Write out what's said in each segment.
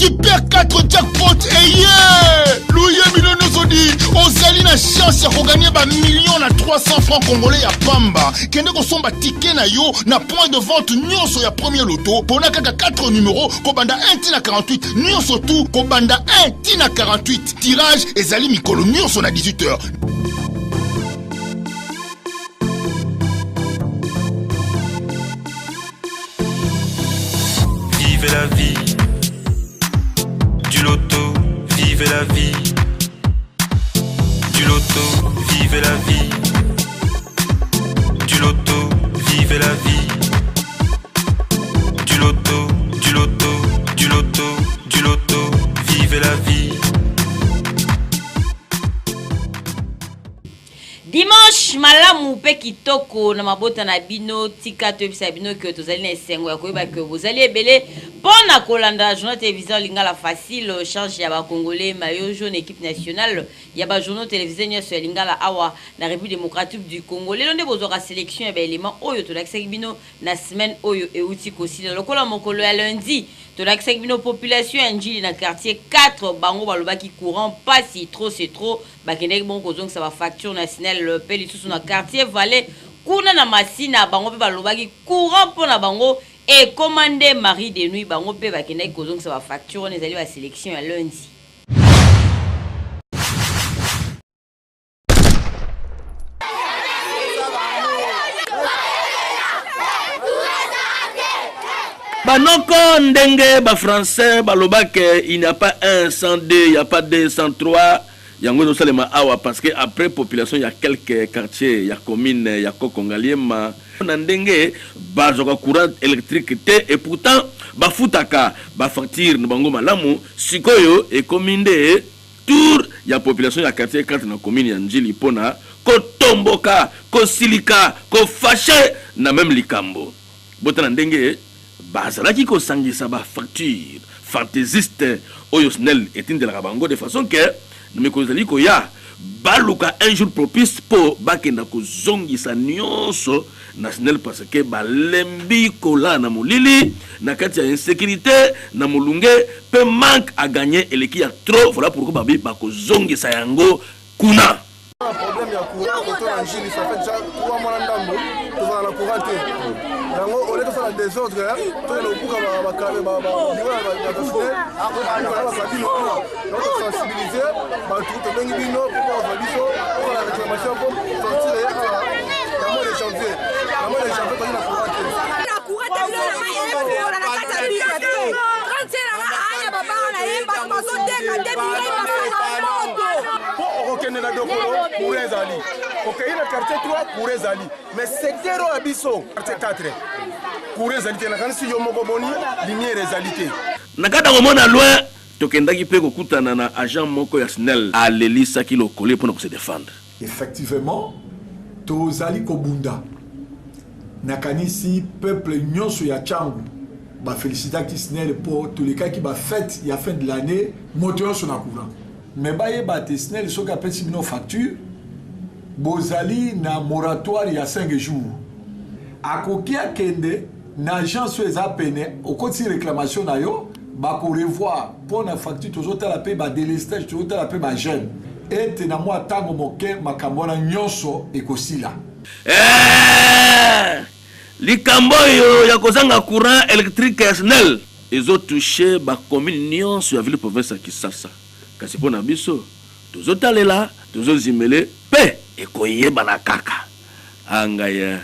Super 4 jackpot eye loyembi no nyonso di ozali na chance ya koganye bamillion na 300 francs congolais ya pamba. Kende kosomba tike na yo na point de vente nyonso ya premier loto, mpona kaka 4 numero kobanda 1 ti na 48, nyonso tu kobanda 1 ti na 48. Tirage ezali mikolo nyonso na 18 heures. Vive la vie du loto, vive la vie du loto, vive la vie du loto, vive la vie du loto, du loto, du loto, du loto, vive la vie. Dimanche malamu pe kitoko na mabota na bino. Tika toyebisa bino ke tozali na esengo ya koyeba ke bozali ebele mpo na kolanda journal télévision Lingala Facile, charge ya ba Congolais maillot jaune, équipe nationale ya ba journaux télévisés nyonso ya Lingala awa na République démocratique du Congo. Lelo nde bozwaka sélection ya ba éléments oyo tolakisaki bino na semaine oyo euti kosila. Lokola mokolo ya lundi tolakisaki bino population ya Ndjili na quartier 4, bango balobaki courant pasi, trop c'est trop. Bakendaki bongo kozongisa ba facture na Snel pe lisusu na quartier Valley kuna na Masina, bango pe balobaki courant mpo na bango ekoma nde mari de nuit, bango pe bakendaki kozongisa ba facture. Wana ezali ba selection ya lundi. Banoko ndenge ba français baloba ke il n'y a pas un sans deux, il n'y a pas deux sans trois, yango ezosalema awa parce que après population ya quelques quartiers ya commune ya Koko Ngaliema na ndenge bazwaka courant électrique te et pourtant bafutaka ba facture na bango malamu, sikoyo ekomi nde tour ya population ya quartier 4 na commune ya Ndjili pona kotomboka, kosilika, kofashe na meme likambo. Botala ndenge bazalaki kosangisa ba factures fantaisistes oyo Snel etindelaka bango de façon que na mikolo ezali koya baluka un jour propice mpo bakenda kozongisa nionso na Snel parce que balembi kolala na molili, na kati ya insecurite, na molunge mpe manque à gagner eleki ya trop, voilà pourquoi babi bakozongisa yango kuna. Problème ya courant koto na Ndjili, ça fait déjà 3 mois na ndambo tozala na courant te. Yango ole tosala désordre, tokende kobuka biro ya basinel, kobuka bakabine wana. Donc tosensibilize bato, tobengi bino mpo bazwa biso tosala réclamation mpo sortir ye awa na mois de janvier. Na mois de janvier tozali na courant te. Na courant te, biloko na mai epola na kati ya biso te. 30 na nga aya babanga na ye, bato bazoteka te, bilei basala moto. Mpo okokende na Dokolo, courant ezali. Okei na quartier 3, courant ezali. Mais secteur oyo ya biso, quartier 4, courant ezali te. Nakanisi yo moko boni, lumière ezali te. Na kati ya komona loin, tokendaki mpe kokutana na agent moko ya SNEL, alelisaki lokole mpo na ko se defendre. Effectivement tozali kobunda nakanisi peuple nyonso ya tshangu ba felicitaki snel po tolekaki ba fete ya fin de l'annee moto nyonso na courant mais bayeba te snel soki apesi bino facture bozali na moratoire ya 5 jours akoki akende na agence oyo eza pene okotisi reclamation na yo bako revoir mpo na facture tozotala mpe ba delestage tozotala mpe ba jeune ete na mwa ntango moke makambo wana nyonso ekosila. Eeh! Likambo oyo ya kozanga courant electrique ya SNEL ezo toucher ba communes nionso ya ville province ya Kisasa. Kasi mpo na biso tozo talela, tozo zimele mpe ekoyebana kaka. Ah ngai eh!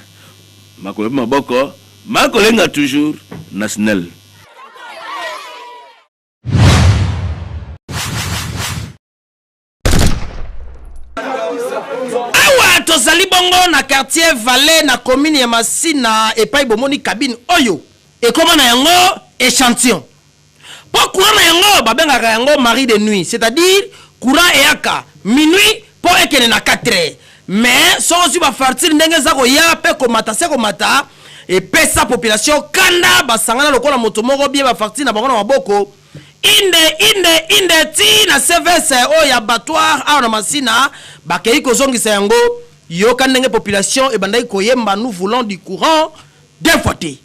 Makolo mpe maboko makolenga toujours na SNEL. Awa tozali bongo na quartier Valley na commune ya Masina epai bomoni cabine oyo ekoma na yango echantillon po courant na yango babengaka yango mari de nuit, c'est-à-dire courant eyaka minuit po ekende na 4 heures mais soki ozwi ba fartire ndenge eza koya pe komata se komata epesa population kanda, basangana lokola moto moko bien ba fartire na bango na maboko Inde inde inde ti na CVS oyo ya abattoir awa na Masina bakeyi kozongisa yango. Yoka ndenge population ebandaki koyemba nous voulons du courant deux fois te.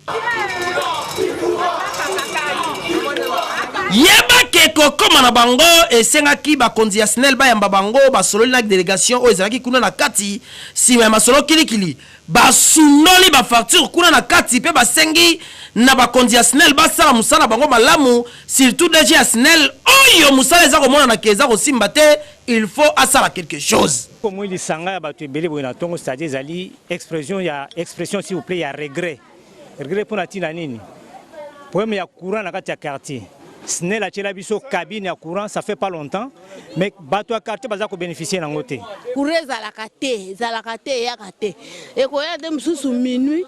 Yeba ke kokoma na bango esengaki bakonzi ya SNEL bayamba bango, basololi na delegation oyo ezalaki kuna na kati. Sima ya masolo kilikili, basundoli ba factures kuna na kati mpe basengi na bakonzi ya SNEL basala mosala na bango malamu, surtout DG ya SNEL oyo mosala eza komonana ke eza kosimba te, il faut asala quelque chose. Omoni lisanga ya bato ebele boye na ntongo, c'est-à-dire ezali expression ya expression s'il vous plaît ya regret. Regret mpo na ntina nini? Problème ya courant na kati ya quartier. SNEL atiela biso cabine ya courant ça fait pas longtemps mais bato ya quartier baza ko bénéficier nango te. Courant ezalaka te, ezalaka te, eyaka te. Ekoya nde mosusu minuit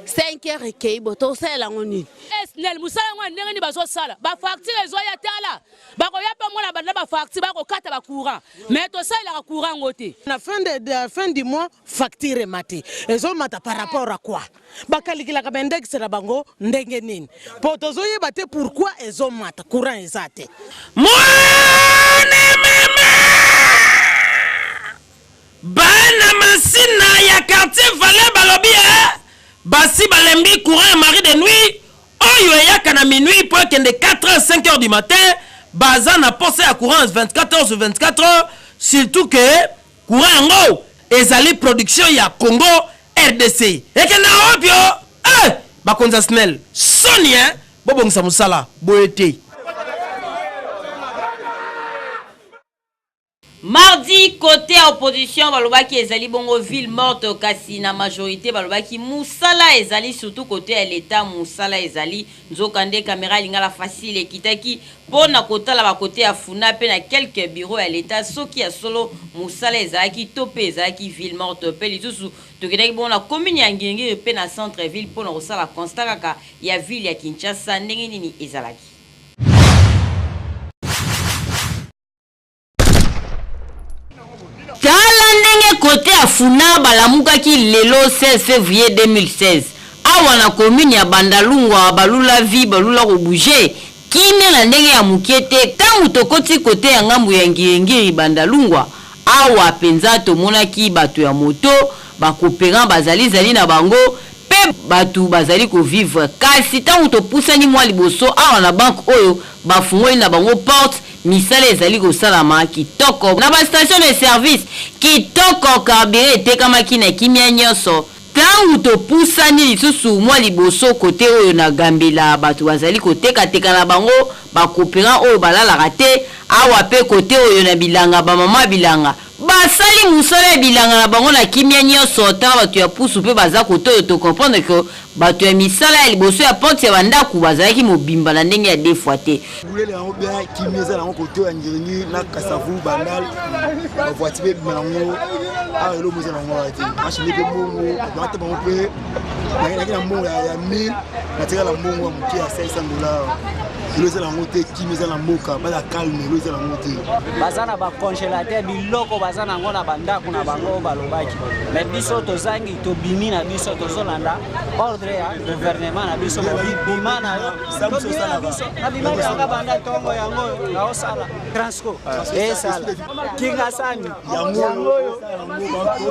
5 heures ekei bo tokosalela yango nini? SNEL mosala yango ya ndenge nini bazosala? Ba facture ezoya tala bakoya mpe omona banda ba facture bakokata ba courant mais tosalelaka courant yango te. Na fin de, de fin du mois facture emati ezomata par rapport à quoi? Bakalikilaka ba index na bango ndenge nini? Po tozoyeba te pourquoi ezomata courant eza te. Mwana mama! Bana Masina ya quartier Valais balobi eh, basi balembi courant ya Marie de nuit oyo eyaka na minuit po ekende 4 heures 5 heures du matin, baza na posa ya courant 24 heures sur 24 heures, surtout que Courant yango ezali production ya Congo rdc ekendaka wapi oh? Eh! Bakonzi ya SNEL soni hein! Bobongisa mosala boye te. Mardi, cote ya opposition balobaki ezali bongo ville morte kasi na majorite balobaki musala ezali surtout cote ya l'etat musala ezali. Nzokande camera ya Lingala Facile ekitaki Po na kotala ba cote ya Funa pe na quelques bureaux ya l'etat soki ya solo musala ezalaki to pe ezalaki ville morte pe lisusu tokendaki bongo na commune ya Ngiri-Ngiri pe na centre ville po na kosala constat kaka ya ville ya Kinshasa ndenge nini ezalaki. Tala ndenge cote ya Funa balamukaki lelo 16 fevrier 2016. Awa na commune ya Bandalungwa balula vie balula ko bouger, kimia na ndenge ya mukie te tangu tokoti cote ya ngambu ya Ngiri-Ngiri Bandalungwa, awa penza tomonaki batu ya moto, ba cooperants bazali zali na bango pe batu bazali ko vivre kasi tangu topusani mua liboso awa na banque oyo bafungoli na bango porte Misala ezali kosalama kitoko na ba stations de service kitoko, carburant etekamaki na kimia nyonso. Tango topusani lisusu mwa liboso cote oyo na Gambela, bato bazali kotekateka na bango, ba cooperants oyo balalaka te, awa pe cote oyo na bilanga, ba mama ya bilanga basali mosala ya bilanga na bango na kimia nyonso. Tala bato ya pusu pe baza cote oyo, to comprendre que Bato ya misala ya liboso ya porte ya ba ndaku bazalaki mobimba na ndenge ya deux fois te. Bulele yango bien kimia eza nango kote ya ngiringiri na kasavu bandal bavoiture mpe ebima nango awa eloko eza nango awa te machine mpe mbongo bata bango mpe naki na mbongo ya 1000 natikala mbongo ya moke ya 500 dollar elo eza nango te kimia eza na mboka baza calme elo eza nango te baza na bacongélateur biloko baza nango na bandako na bango balobaki me biso tozangi tobimi na biso tozolanda ordre ya gouvernement na biso bima na yo tobimi na biso nabimaki yanga banda ntongo yango oyo naosala transco esala kingasani yango oyo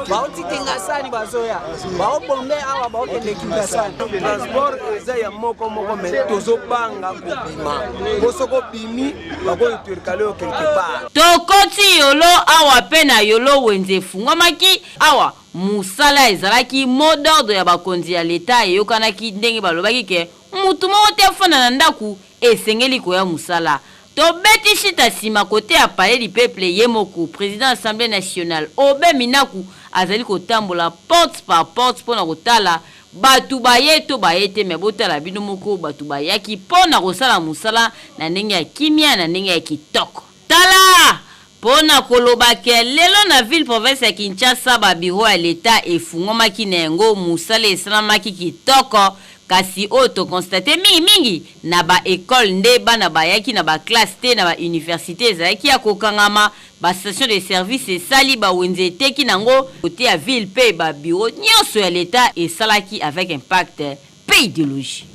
bauti kingasani bazoya baobombe awa baokende kingasani transport eza ya moko moko me tozobanga kobima po soki obimi bakointercale yo quelque part Tokoti Yolo awa pe na Yolo wenze efungwamaki awa Musala ezalaki mot d'ordre ya bakonzi ya l'etat eyokanaki ndenge balobaki ke mutu moko te afanda na ndaku esengeli koya musala. Tobeti shita sima cote ya palais du peuple ye moko president assemblee nationale Aubin Minaku azali kotambola porte par porte pona kotala batu baye to baye te mais botala bino moko batu bayaki pona kosala musala na ndenge ya kimia na ndenge ya kitoko. Tala! Po na koloba ke lelo na ville province ya Kinshasa ba bureaux ya l'etat efungwamaki na yango musala esalamaki kitoko kasi oyo to constater mingi mingi na ba ecoles nde bana bayaki na ba classes te na ba universites ezalaki ya kokangama ba stations de service esali ba wenze eteki nango cote ya ville pe ba bureaux nionso ya l'etat esalaki avec impact pe ideologie.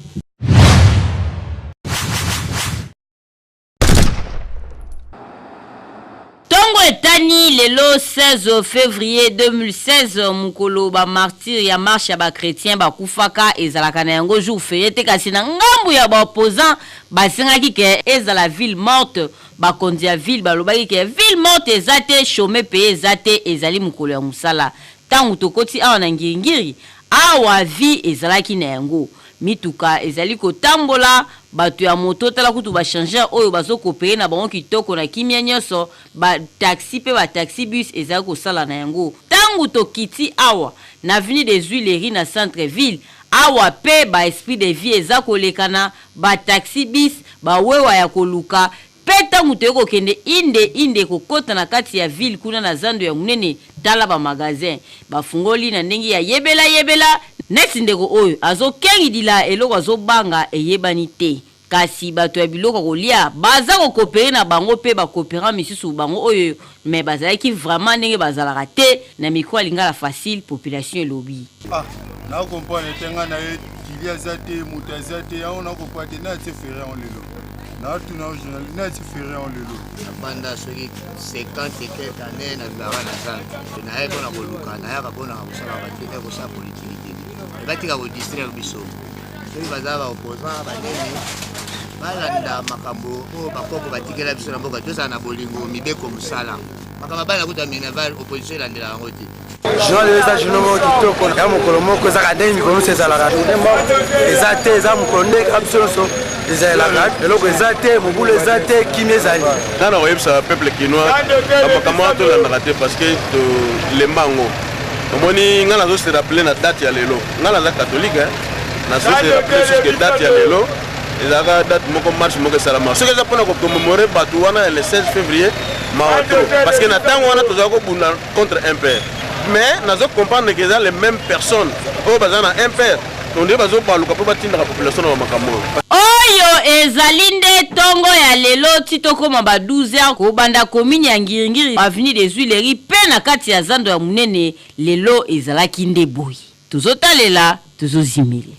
Tongo etani. Toyebani lelo 16 fevrier 2016, mokolo ba martyrs ya marche ya ba chretiens bakufaka, ezalaka na yango jour ferie te, kasi na ngambu ya ba opposants basengaki ke ezala ville morte. Bakonzi ya ville balobaki ke ville morte eza te, chome paye eza te, ezali mokolo ya mosala. Tango tokoti awa na Ngiri-Ngiri, awa vie ezalaki na yango. Mituka ezali kotambola, bato ya moto, tala kutu ba changeurs oyo bazo cooperer na bango kitoko na kimia nionso, ba taxi pe ba taxi bus ezali kosala na yango. Tango tokiti awa na avenue des Huileries na centre ville, awa pe ba esprit de vie eza kolekana, ba taxi bus, ba wewa ya koluka, Pe tango toye kokende inde inde kokota na kati ya ville kuna na zando ya munene tala ba magasin bafungoli na ndenge ya yebela yebela neti ndeko oyo azo kengidila eloko azo banga eyebani te kasi bato ya biloko ya kolia baza ko coopere na bango pe ba cooperant misusu bango oyo mais bazalaki vraiment ndenge bazalaka te na micro ya lingala facile population elobi. Ah, na comprendre te nga na ye kili aza te moto aza te yango na comprendre te na tie ferre yango lelo na tuna journaliste na tie ferre yango lelo. Nafanda soki 50 et quelque année na vivaka na zando naye mpona koluka nayaka mpona kosala batika kosala politiki te batika kodistraire biso soki baza ba opposant banene balanda makambo oyo bakoko batikela biso na mboka tozala na bolingo mibeko mosala makambo bana kuta minerval opposition elandela yango te. Journal lelo eza journal moko kitoko ya mokolo moko ezaka ndenge mikolo nyonso ezalaka eza te eza mokolo nde kaka biso nyonso ezalelaka eloko eza te mobulu eza te kimia ezali. Nga na koyebisa peuple kinois makambo wana tolandaka te parce que tolemba yango omoni nga nazo se rappeler na date ya lelo nga naza catholique nazo se rappeler susu que date ya lelo ezalaka date moko marche moko esalama soki eza mpona kocommemore bato wana ya le 16 février mawa trop parce que na ntango wana tozala kobunda contre un père mais nazo comprendre que eza les mêmes personnes oyo baza na un père donc bazobaluka mpo batindaka population na bamakambo oyo. Oyo ezali nde tongo ya lelo ti tokoma ba 12 heures kobanda commune ya Ngiri-Ngiri avenue des Huileries pe na kati ya zando ya munene lelo ezalaki nde boye. Tozotalela, tozozimele.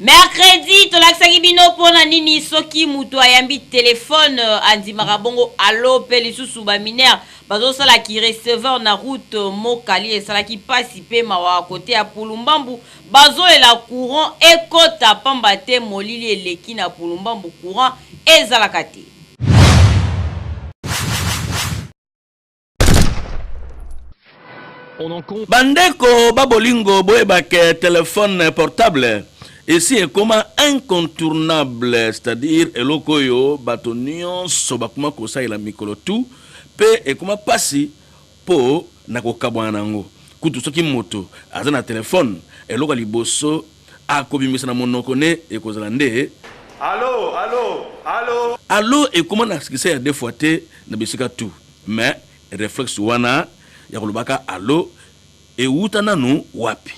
Mercredi tolakisaki bino pona nini soki mutu ayambi telephone andimaka bongo allo pe lisusu ba mineur bazosala ki receveur na route mokali esalaki pasi pe mawa kote ya pulumbambu bazolela courant ekota pamba te molili eleki na pulumbambu courant ezalaka te. Bandeko ba bolingo boyeba ke telephone portable esi ekoma incontournable, c'est-à-dire eloko oyo bato nionso bakoma kosalela mikolo tout pe ekoma pasi po na kokabwana na yango. Kutu soki moto aza na telephone, eloko ya liboso akobimisa na monoko ne ekozala nde. Allo, allo, allo. Allo ekoma na succès ya deux fois te na bisika tout mais Reflexe wana ya kolobaka allo ewuta nanu wapi?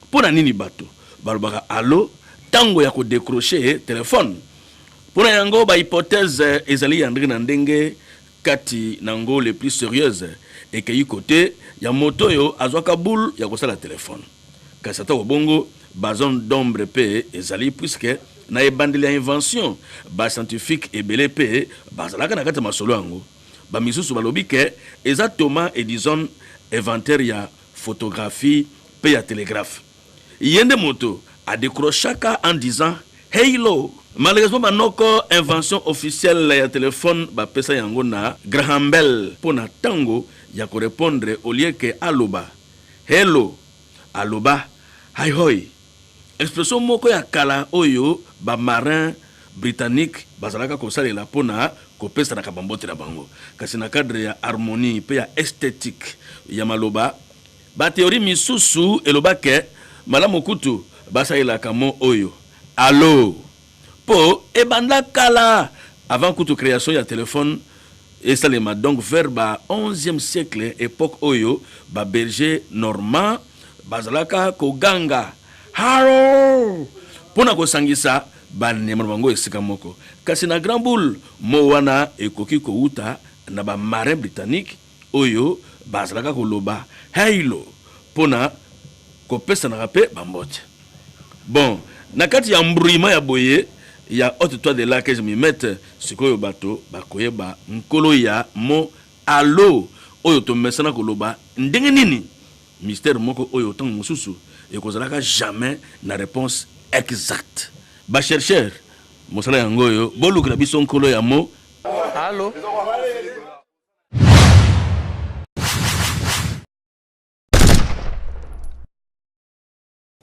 Mpo na nini bato balobaka allo tango ya ko decrocher telephone? Mpo na yango ba hypotheses ezali ya ndenge na ndenge, kati na ngo le plus serieuse ekeyi cote ya moto oyo azwaka boule ya kosala telephone. Kasi atako bongo, ba zones d'ombre mpe ezali puisque na ebandeli ya invention ba scientifiques ebele mpe bazalaka na kati ya masolo yango. Ba misusu balobi ke eza Thomas Edison inventeur ya photographie pe ya telegraphe. Ye nde moto a decrochaka en disant Heilo! Malheureusement ba noko invention officielle ya telephone ba pesa yango na Graham Bell po na tango ya ko repondre au lieu que aloba Hello aloba Hi-hoi. Expression moko ya kala oyo ba marins britanniques bazalaka kosalela mpo na kopesanaka bambote na bango. Kasi na cadre ya harmonie mpe ya esthetique ya maloba, ba theories misusu eloba que malamu kutu basalelaka mot oyo allo mpo ebanda kala avant kutu creation ya telephone esalema, donc vers ba onzième siècle, epoque oyo ba bergers normands Bazalaka koganga Haro! mpo na kosangisa banyama na bango esika moko. Kasi na Grand Boule, mot wana ekoki kowuta na ba marins britanniques oyo bazalaka koloba Heilo mpo na kopesanaka mpe bambote. Bon, na kati ya embrouillement ya boye, ya Ôte toi de là que je m'y mette, sikoyo bato bakoyeba nkolo ya mot allo oyo tomesana koloba ndenge nini. Mystère moko oyo tango mosusu ekozalaka jamais na reponse exacte. Ba chercheurs, mosala yango oyo, bolukela biso nkolo ya mot Allo.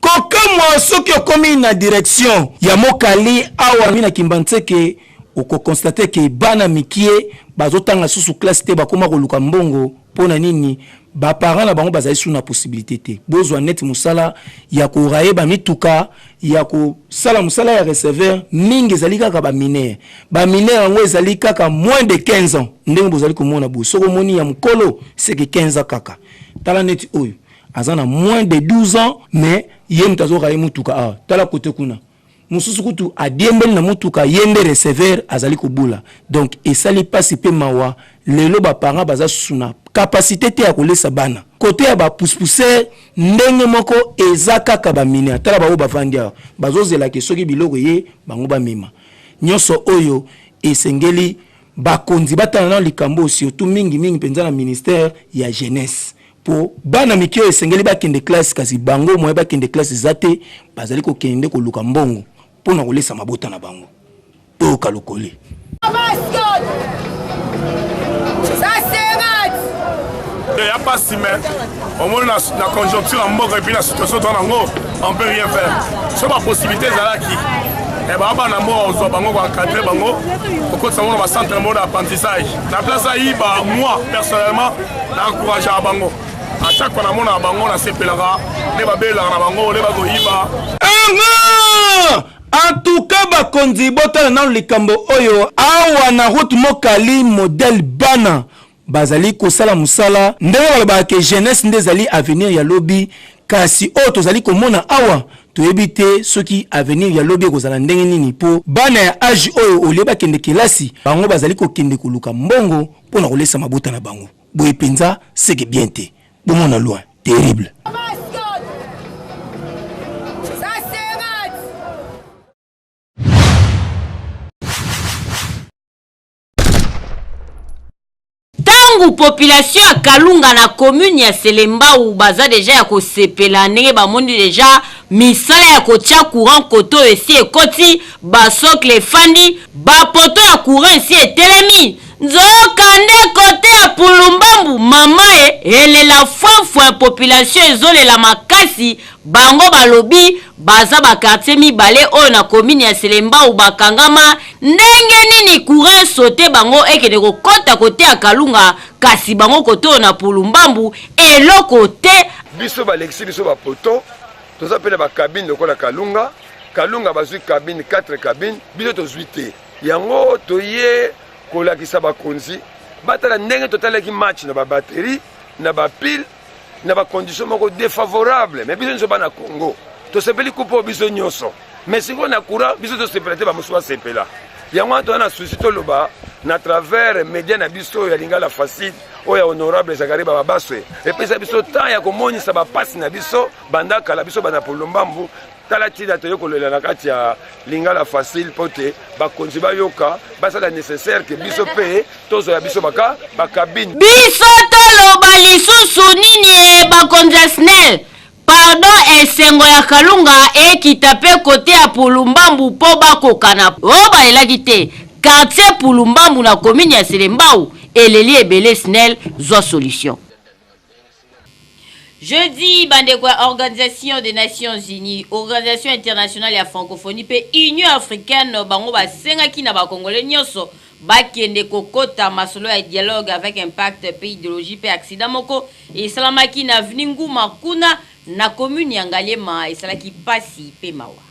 Kokamwa soki okomi na direction ya Mokali awa na Kimbanseke oko constater que bana mikie bazotanga susu classe te bakoma koluka mbongo pona nini ba parents na bango bazali susu na possibilite te bozwa neti mosala ya ko railler ba mituka ya kosala mosala ya receveur mingi ezali kaka ba mineurs ba mineurs yango ezali kaka moins de 15 ans ndenge bozali komona boye soki omoni ya mokolo seke 15 ans kaka tala neti oyo aza na moins de 12 ans mais ye moto azo railler mutuka awa tala kote kuna mosusu kutu adiembeli na mutuka ye nde receveur azali kobula donc esali pasi pe mawa lelo ba parents baza susu na capacite te ya kolesa bana kote ya ba pousse-pousseur ndenge moko eza kaka ba mineurs tala ba oyo bavandi awa bazozela ke soki biloko eye bango bamema nyonso oyo esengeli bakonzi batala nano likambo oyo surtout mingi mingi mpenza na ministère ya jeunesse Po bana mike oyo esengeli bakende classe kasi bango moyen bakende classe eza te, bazali kokende nde koluka mbongo po na kolesa mabota na bango. Toyoka lokole. Ya pasi mais omoni na conjoncture ya mboka epuis na situation toa nango on peut rien faire so bapossibilité ezalaki eh, baa bana mboka kozwa bango koencadre bango kokotisa bango na bacentre moko d'apprentissage na place ayiba moi personnellement na encourageaka bango à chaque fois namonaka bango nasepelaka nde babelelaka na bango nde bakoyiba. En tout cas bakonzi botala nanu likambo oyo awa na route mokali modèle bana bazali kosala mosala ndenge balobaka ke jeunesse nde ezali avenir ya lobi kasi oyo tozali komona awa toyebi te soki avenir ya lobi ekozala ndenge nini po bana ya age oyo olie bakende kelasi bango bazali kokende koluka mbongo mpo na kolesa mabota na bango. Boye penza seke bien te. Bomona loin. Terrible. Tangu population ya Kalunga na commune ya Selembao baza deja ya kosepela ndenge bamoni deja misala ya kotia courant kote oyo esi ekoti, ba socle efandi, ba poteau ya courant esi etelemi, Nzoka nde kote ya Pulumbambu mama e elela foin foin population ezolela makasi bango balobi baza ba quartier mibale oyo na commune ya Selembao bakangama ndenge nini courant esaute bango ekende kokota kote ya Kalunga kasi bango kote oyo na Pulumbambu eloko te. Biso balekisi biso ba poto toza pe na ba cabine lokola Kalunga, Kalunga bazui cabine 4 cabine biso tozui te. Yango toye kolakisa bakonzi batala ndenge totalaki match na ba batterie na ba pile na ba condition moko défavorable mais biso nyonso bana Congo tosepeli coupe oyo biso nyonso mais sikoyo na courant biso tosepela te bamosusu basepela yango wana toza na souci toloba na travers media na biso ya lingala facile oyo ya honorable Zacharie Bababaswe epesa biso temps ya komonisa bapasi na biso banda kala biso bana Polombambu Tala tina toye kolela na kati ya lingala facile mpo te bakonzi bayoka basala necessaire ke biso mpe tozwa ya biso baka bakabine. Biso toloba lisusu nini ee bakonzi ya snel pardon esengo ya kalunga ekita pe kote ya pulumbambu po bakokana oh balelaki te quartier pulumbambu na commune ya selembao eleli ebele snel zwa solution. Jeudi, bandeko ya Organisation des Nations Unies, Organisation internationale ya francophonie mpe Union africaine bango basengaki na ba Congolais nionso bakende kokota masolo ya dialogue avec impact mpe ideologie mpe accident moko esalamaki na avenue Nguma kuna na commune ya Ngaliema esalaki pasi mpe mawa.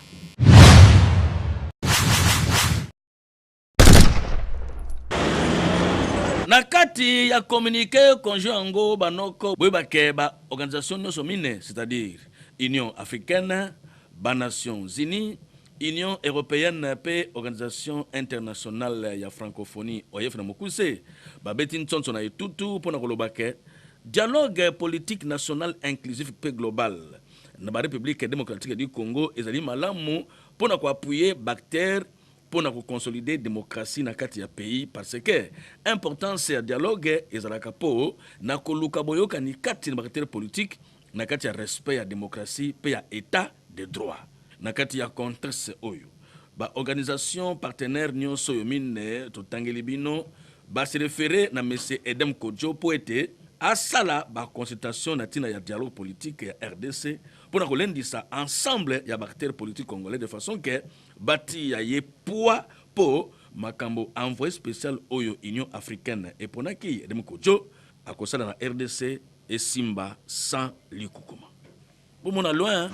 Na kati ya communique conjoint yango banoko boyeba ke ba organisation nionso mine c'est-à-dire Union africaine, ba Nations unies, Union europeenne pe Organisation internationale ya francophonie OIF na mokuse babeti nsonso na etutu pona koloba ke dialogue politique national inclusif pe global na ba Republique democratique du Congo ezali malamu pona ko appuyer b'acteurs. mpo na koconsolider démocratie na kati ya pays, parce que importance ya dialogue ezalaka mpo na koluka boyokani kati na baacteur politique na kati ya respect ya démocratie mpe ya état de droit. Na kati ya contexte oyo, ba organisation partenaire nyonso oyo mine totangeli bino ba se référer na monsieur Edem Kodjo mpo ete asala ba consultation na ntina ya dialogue politique ya RDC mpo na kolendisa ensemble ya baacteur politique congolais de façon que batiya ye poids mpo makambo envoyé spécial oyo Union africaine eponaki Edem Kodjo akosala na RDC esimba sans likukuma. Bomona loin, hein?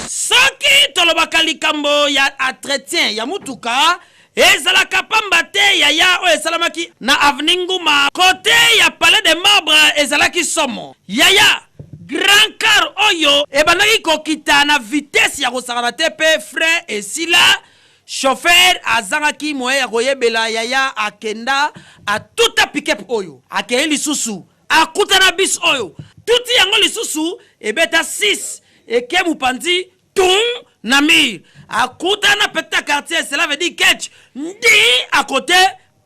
Soki tolobaka likambo ya entretien ya motuka ezalaka pamba te yaya. Oyo esalamaki na avenue Nguma kote ya Palais de Marbre ezalaki somo yaya. Grand car oyo ebandaki kokita na vitesse ya kosakana te mpe frein esila, chauffeur azangaki moyen ya koyebela yaya. Akenda atuta pick-up oyo, akei lisusu akutana bus oyo tuti yango lisusu ebeta 6 eke mopanzi tum na mur, akutana petit quartier, cela veut dire ketch ndi à côté,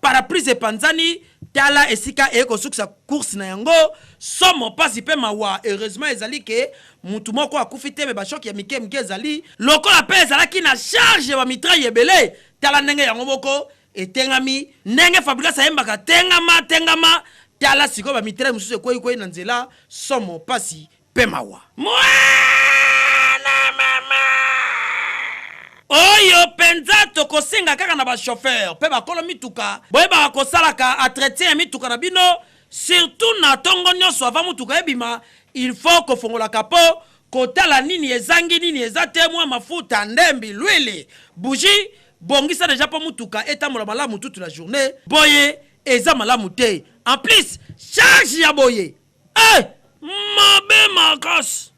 paraprise epanzani. Tala esika eye kosukisa course na yango. Somo, mpasi mpe mawa. Heureusement ezali ke mutu moko akufi te, me bachocs ya mike mike ezali lokola mpe ezalaki na charge ya bamitraille ebele. Tala ndenge yango moko etengami, ndenge Fabrigas ayembaka tengama tengama. Tala sikoyo bamitraille mosusu ekweikwei na nzela. Somo, mpasi mpe mawa. Mwana mama oyo mpenza, tokosenga kaka na bachauffeur mpe bakolo mituka, boyebaka kosalaka entretien ya mituka na bino, surtout na ntongo nyonso avant mutuka ebima. Il faut kofongola capot, kotala nini ezangi, nini eza te, mwa mafuta, ndembi, l'huile, bougie, bongisa deja mpo mutuka etambola malamu toute la journée. Boye eza malamu te, en plus charge ya boye eh, mabe makasi.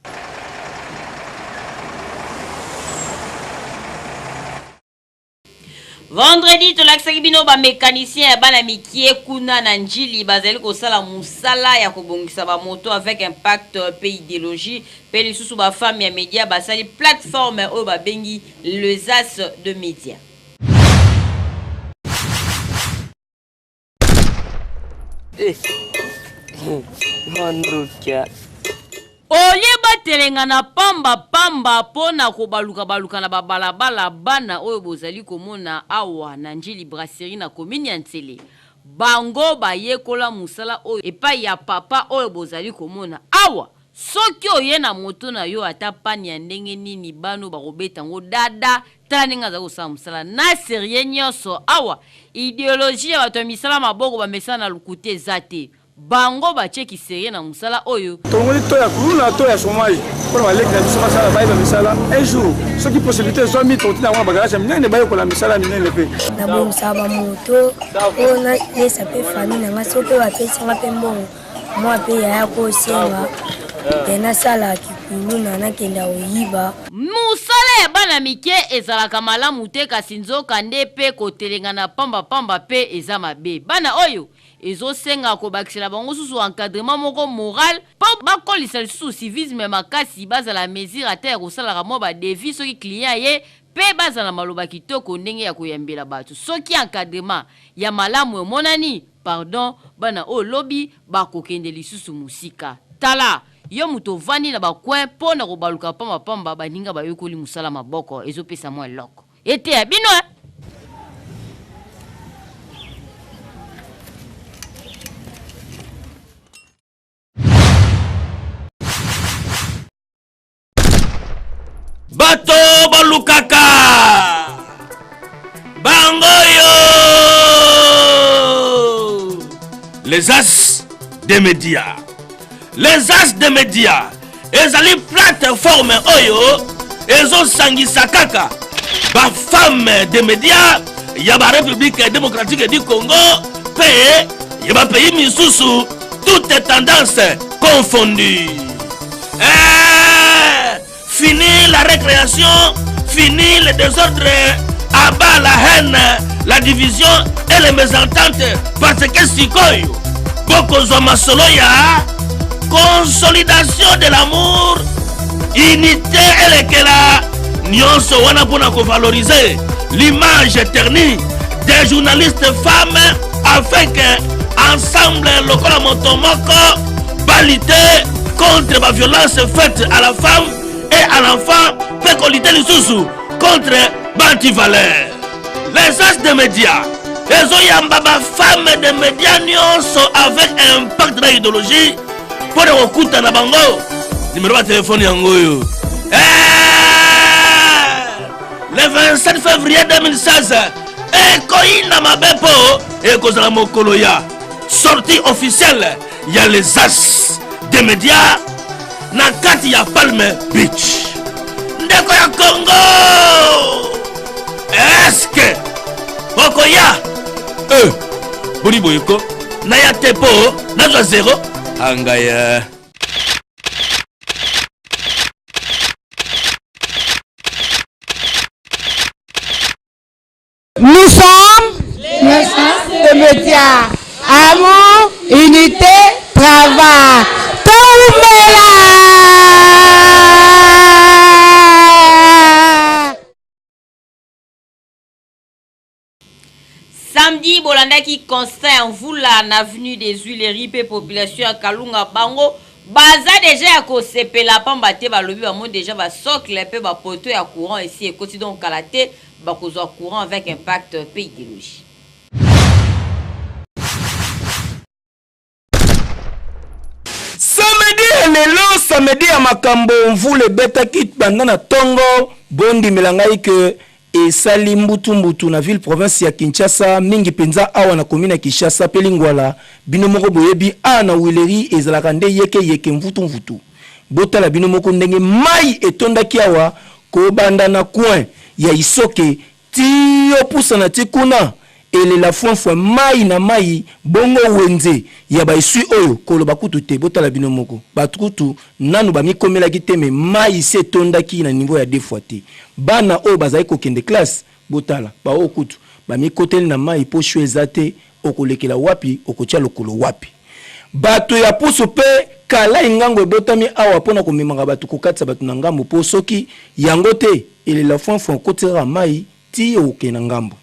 Vendredi tolakisaki bino bamécanicien ya bana mikie kuna na Njili, bazali kosala mosala ya kobongisa bamoto avec impact mpe idéologie. Mpe lisusu bafemme ya média basali plateforme oyo babengi Les As de Média. Olie batelengana pamba pamba mpo na kobaluka-baluka na babalabala, bana oyo bozali komona awa na Ndjili Brasserie na commune ya N'sele, bango bayekola mosala oyo epai ya papa oyo bozali komona awa. Soki oye na moto na yo ata panne ya ndenge nini, bana oyo bakobeta yango dada. Tala ndenge azali kosala mosala na serieux nionso. Awa ideologie ya bato ya misala maboko bamesana na lokuta eza te. Bango batie ki serieux na mosala oyo. Tolongoli taux ya kuluna, taux ya chomage mpo na baleki na biso basala, bayeba misala. Un jour soki possibilité ezwami, tokotinda yango na bagarage ya minene, bayekola misala ya minene mpe. Nabongisaka bamoto mpo nalesa mpe famille na ngai. Soki mpe bapesi nga mpe mbongo mwa mpe yaya kosenga te, nasala kikuluna, nakenda koyiba. Mosala ya bana mike ezalaka malamu te, kasi nzoka nde pe kotelengana pamba pamba pe eza mabe. Bana oyo ezosenga kobakisela bango susu encadrement moko moral po bakolisa lisusu civisme makasi, bazala mesure ata ya kosalaka mwa ba devis soki client aye, pe bazala na maloba kitoko ndenge ya koyambela bato. Soki encadrement ya malamu emonani, pardon, bana oyo lobi bakokende lisusu mosika. Tala! Yo moto ovandi na ba coin po na kobaluka pamba pamba, baninga bayokoli mosala maboko ezopesa mwa eloko. Eteya bino hein! Bato balukaka bango yo, Les As des Médias. Les As des Médias ezali plateforme oyo ezosangisa kaka bafemme de média ya barépublique démocratique du Congo mpe ya bapays misusu, toute tendance confondue. Eh, fini la récréation, fini le désordre. Aba la haine, la division et les mésententes parce que sikoyo bokozwa masolo ya consolidation de l'amour, unité elekela nyonso wana mpona kovaloriser l'image ternie des journalistes femmes afin que ensemble lokola moto moko balite contre baviolence faite à la femme et à l'enfant mpe kolite lisusu contre bantivaleur. Les as de médias ezoyamba bafemme de média nyonso avec impact na idéologie mpo na kokutana bango. Nimero ya telefone yango oyo. Le 27 février 2016 ekoyinda mabe mpo ekozala mokolo ya sortie officielle ya les as de médias na kati ya Palm Beach. Ndeko ya Congo, eske okoya? Boni boye ko naya te mpo nazwa zero angaya. Nous sommes les médias. Amour, unité, travail. Toumela! Samedi bolandaki constat ya mvula na avenue des Huileries mpe population ya Kalunga bango baza deja ya kosepela pamba te balobi bamoni deja ba socle mpe ba poteau ya courant esi ekoti, donc kala te bakozwa courant avec impact mpe idéologie. Samedi ya lelo, samedi ya makambo, mvula ebetaki banda na tongo. Bondimela ngai ke esali mbutu-mbutu na ville province ya Kinshasa, mingi penza awa na commune ya Kinshasa pe Lingwala. Bino moko boyebi awa na Huilerie ezalaka nde yeke yeke, mvutu mvutu. Botala bino moko ndenge mayi etondaki awa kobanda na coin ya Isoke Ti opusana ti kuna elela fuenfuen mayi na mayi bongo wenze ya ba esui oyo koloba kutu te botala bino moko batu kutu nanu ba mikomelaki te mais mayi si etondaki na niveau ya deux fois te bana oyo bazali kokende classe botala ba oyo kutu ba mikoteli na mayi po choix eza te okolekela wapi okotia lokolo wapi Bato ya pusu pe kalai ngango ebotami awa pona komemaka bato kokatisa bato na ngambo po soki yango te elela fuan fuan okoti kaka mayi ti okokende na ngambo.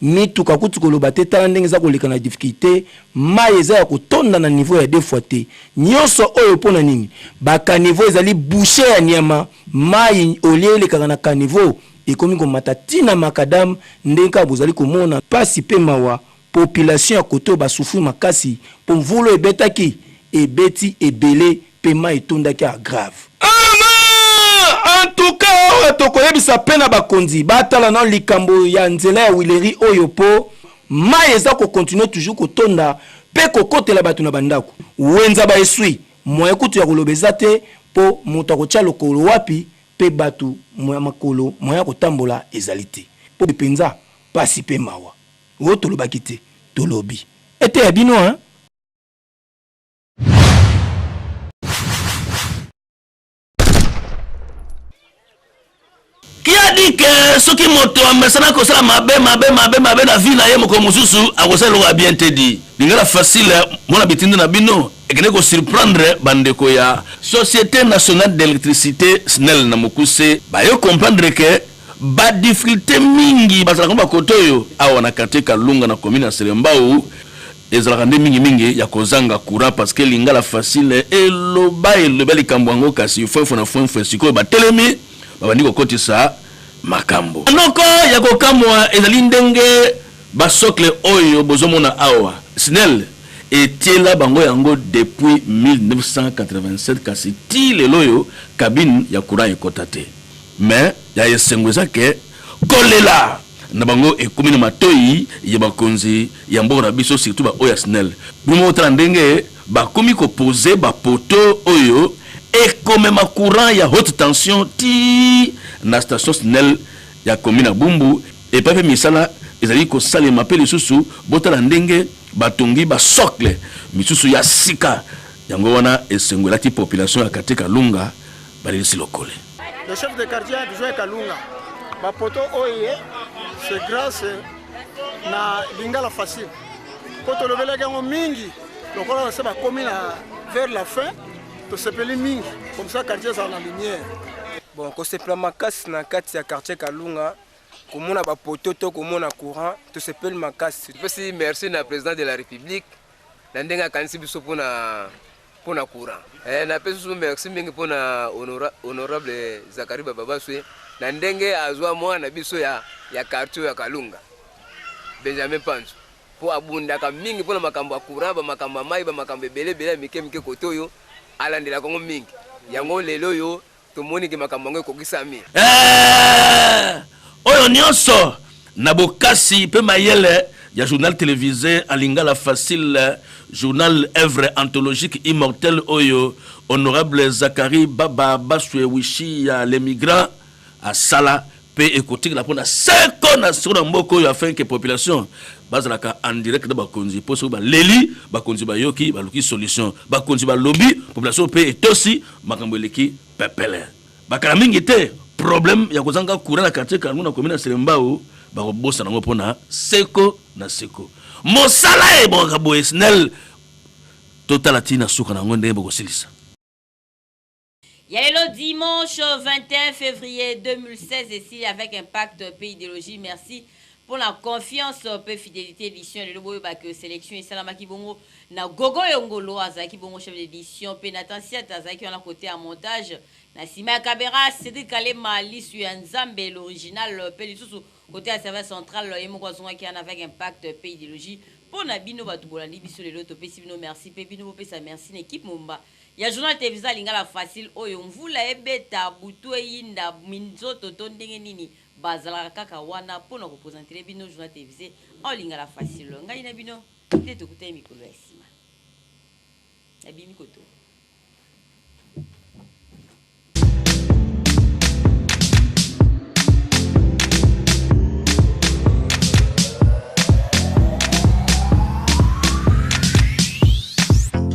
Mituka kutu koloba te tala ndenge eza koleka na difficulte mayi eza ya kotonda na niveau ya deux fois te. Nionso oyo pona nini? Ba caniveaux ezali bouche ya niama mayi au lieu elekaka na caniveau ekomi komata ti na macadam ndenge kaka bozali komona pasi pe mawa. Population ya kote oyo ba souffrir makasi po mvula oyo ebetaki ebeti ebele pe mayi etondaki a grave. Aah en tout cas awa tokoyebisa pe na bakonzi batala nanu likambo ya nzela ya Huilerie oyo po mayi eza ko continuer toujours kotonda pe kokotela batu na ba ndaku. Wenza ba essuie moyen kutu ya koloba eza te po moto akotia lokolo wapi pe batu ya makolo moyen ya kotambola ezali te po penza pasi pe mawa. Oyo tolobaki te tolobi. Eteya bino hein. Qui a dit que soki moto amesana kosala mabe mabe mabe mabe na vie na ye mokolo mosusu akosala eloko ya bien te? Di lingala facile mona bitindo na bino ekende ko surprendre bandeko ya Société nationale d'électricité SNEL na mokuse baye comprendre que Ba difficultes mingi bazalaka ba kote oyo awa na quartier Kalunga na commune ya Selembao ezalaka nde mingi mingi ya kozanga courant parce que lingala facile eloba eloba likambo yango kasi fuenfue na fuenfue sikoyo batelemi babandi kokotisa makambo. Noko ya kokamwa ezali ndenge ba socle oyo bozomona awa SNEL etiela bango yango depuis 1987 kasi ti lelo oyo cabine ya courant ekota te. Mais ya esengo eza ke kolela na bango ekomi na matoyi ya bakonzi ya mboka na biso surtout ba oyo ya SNEL. Bino moko botala ndenge bakomi ko poser ba poteaux oyo ekomema courant ya haute tension ti na station SNEL ya commune ya Bumbu epai pe misala ezali kosalema pe lisusu botala ndenge batongi ba socle misusu ya sika. Yango wana esengo elati population ya quartier Kalunga balelisi lokole. Le chef de quartier adjoint Kalunga, ba poteaux oyo ye C'est grâce na Lingala Facile mpo tolobelaki yango mingi lokola base bakomi na vers la fin, tosepeli mingi comme ça quartier ezala na lumière. Bon, kosepela makasi na kati ya quartier Kalunga, komona bapoto to komona courant, tosepeli makasi. Topesi merci na président de la République na ndenge akanisi biso mpona mpona courant. Eh, napesi susu merci mingi mpona honora, honorable Zakari Bababaswe na ndenge azwa mwana na biso ya, ya quartier ya Kalunga Benjamin Panzu mpo abundaka mingi mpona makambo ya courant, bamakambo ya mai, bamakambo ebele ebele ya mike mike kote oyo alandelaka yango mingi. Yango lelo oyo tomoni ke makambo yango ekokisami. Eh, oyo nyonso na bokasi mpe mayele ya journal télévisé en lingala facile, journal œuvre anthologique immortelle oyo honorable Zacharie Baba Baswe Wishi ya les migrants asala mpe ekotikala mpo na seko na seko na mboka oyo, afin que population bazalaka en direct na bakonzi, mpo soki baleli bakonzi bayoki, baluki solution, bakonzi balobi, population mpe etosi, makambo eleki pepele. Bakala mingi te, problème ya kozanga courant na quartier Kalungu na commune ya Selembao bakobosana yango mpo na seko na seko. Mosala ebongaka boye SNEL, totala ti na suka na yango ndenge bokosilisa. Ya lelo dimanche 21 février 2016 esili avec impact pe idéologie. Merci pour la confiance pe fidélité édition lelo. Boyeba que sélection esalamaki bongo na Gogo Yongolo, azalaki bongo chef d'édition, pe Nathan Siat azalaki wana côté ya montage. Na nsima ya caméra, Cédric Kalema, lisu ya Nzambe, l'original, pe lisusu côté ya service central ye moko azongaki wana avec impact pe idéologie. Mpo na bino bato bolandi biso lelo, topesi bino merci, mpe bino bopesa merci na équipe momba ya journal télévisé Lingala Facile oyo mvula ebeta, butu eyinda, minzoto to ndenge nini, bazalaka kaka wana mpona kopresentele bino journal télévisé en Lingala Facile. Ngai na bino nde tokutani mikolo ya nsima. Nabimi koto.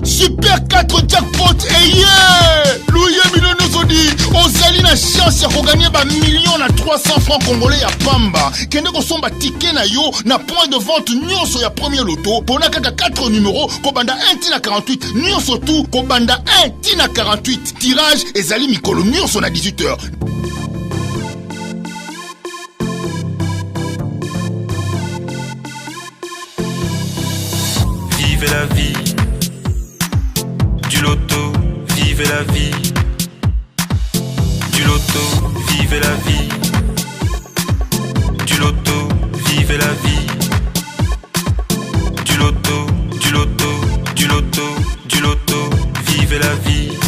Super 4 jackpot eye luyemi no nyonso di ozali na chance ya koganye bamillion na 300 francs congolais ya pamba. Kende kosomba tike na yo na point de vente nyonso ya premier loto, mpona kaka 4 numero kobanda 1 ti na 48, nyonso tu kobanda 1 ti na 48. Tirage ezali mikolo nyonso na 18h. Vive la vie du loto, vive la vie du loto, vive la vie du loto, vive la vie du loto, du loto, du loto, du loto, vive la vie.